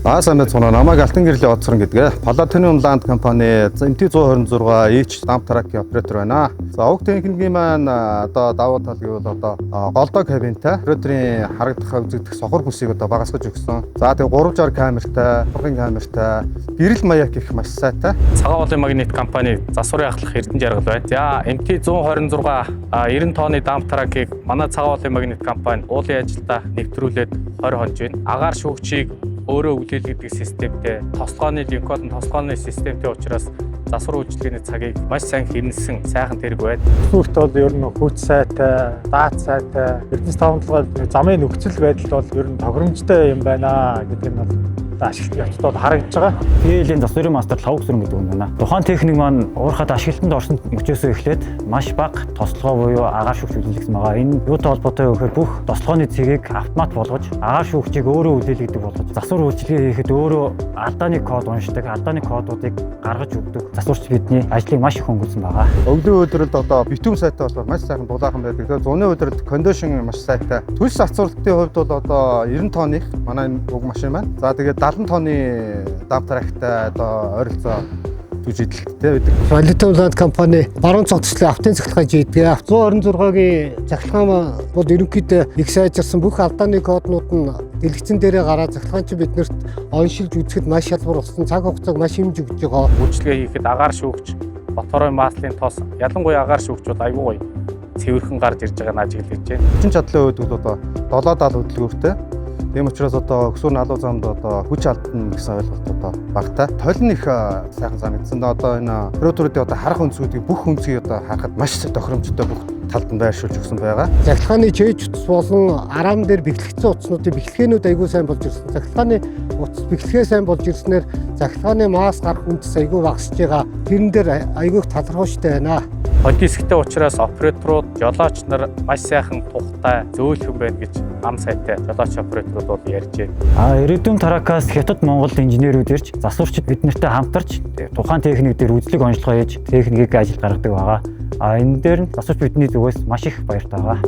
Аа, сайн байцгаана уу. Намайг Алтан гэрлийн Оцрон гэдэг. Platinum Land компани MT126 H dump truck-ийн оператор байна. За, уг техникийн маань одоо давуу тал гэвэл одоо голдоо кабинтай, операторын харагдах, үзэгдэх сохор бүсийг одоо багасгаж өгсөн. За, тэгээ 360 камертай, хурдан камертай, гэрэл маяг гэх маш сайтай. Цагаан уулын магнит компани засварын ахлах Эрдэнэ жаргал байна. За, MT 126 90 тонны dump truck-ыг манай Цагаан уулын магнит компани уулын ажилдаа нэвтрүүлээд 20 хонж байна. Агаар шүүгчийг өөрөө өвлөөлгдөг системтэй, тослогооны Lincoln тослогооны системтэй учраас засвар үйлчилгээний цагийг маш сайн хэрэглэсэн сайхан тэрэг байна. Сүрт бол ер нь хүч сайтай, даат сайтай, Эрдэнэс 5 толгой замын нөхцөл байдалд бол ер нь тохиромжтой юм байна гэдэг нь бол одоо ашиглалт явцад бол харагдаж байгаа. PL-ийн засварын мастер Лхагва сүрэн гэдэг хүн байна. Тухайн техник маань уурхад ашиглалтанд орсон мөчөөсөө эхлээд маш бага тослогоо буюу агаар шүүгч үлээлгэсэн байгаа. Энэ юутай холбоотой вэ гэхээр бүх тослогооны цэгийг автомат болгож, агаар шүүгчийг өөрөө үлээлгэдэг болгож, засвар үйлчилгээ хийхэд өөрөө алдааны код уншдаг, алдааны кодуудыг гаргаж өгдөг. Засварч бидний ажлыг маш их хөнгөлсөн байгаа. Өвлийн улиралд одоо битүүм сайтай болохоор маш сайхан дулаахан байдаг. Тэгээ зуны улиралд condition маш сайтай. Түлш засварлалтын хувьд бол одоо 90 тонных манай энэ уг машин маань. За, тэгээд 70 тонны dump truck-тай одоо ойролцоо түж эдэлттэй байдаг. Platinum Land компани баруун цогцлын автын цахилгаан хийдэг. 126-гийн цахилгаан бол ерөнхийдөө их сайжирсан, бүх алдааны коднууд нь дэлгэцэн дээрээ гараад, цахилгаан чинь биднэрт оншилж үзэхэд маш хялбар болсон. Цаг хугацааг маш хэмж өгч байгаа. Үйлчилгээ хийхэд агаар шүүгч, моторын маслын тос, ялангуяа агаар шүүгч бол айгүй гоё цэвэрхэн гарч ирж байгааг нь ажиглаж байна. Хүчин чадлын хувьд бол одоо 70 70 хөдөлгөөртэй. Тийм учраас одоо өксүүр налуу замд одоо хүч алдна гэсэн ойлголт одоо багатай. Толь нь их сайхан санагдсан. Одоо энэ операторуудын одоо харах өнцгүүдийг, бүх өнцгийг одоо харахад маш тохиромжтой, бүх талд нь байршуулж өгсөн байгаа. Цахилгааны чээж утас болон арам дээр бэхлэгдсэн утаснуудын бэхлэгээнүүд айгүй сайн болж ирсэн. Цахилгааны утас бэхлэгээ сайн болж ирснээр цахилгааны мас гарах үндэс айгүй багасж байгаа. Тэрэн дээр айгүй их талархууштай байна. Подисгтэй учраас операторууд, жолооч нар маш сайхан тухтай, зөөлхөн байна гэж ам сайтай жолооч операторууд бол ярьж байна. А Ирээдүйн Truck-аас Хятад, Монгол инженерүүд ирж, засварчид бид нартай хамтарч тухайн техник дээр үзлэг онцлогоо хийж, техникийг ажилд гаргадаг байгаа. А энэ дээр нь засварч бидний зүгээс маш их баяртай байгаа.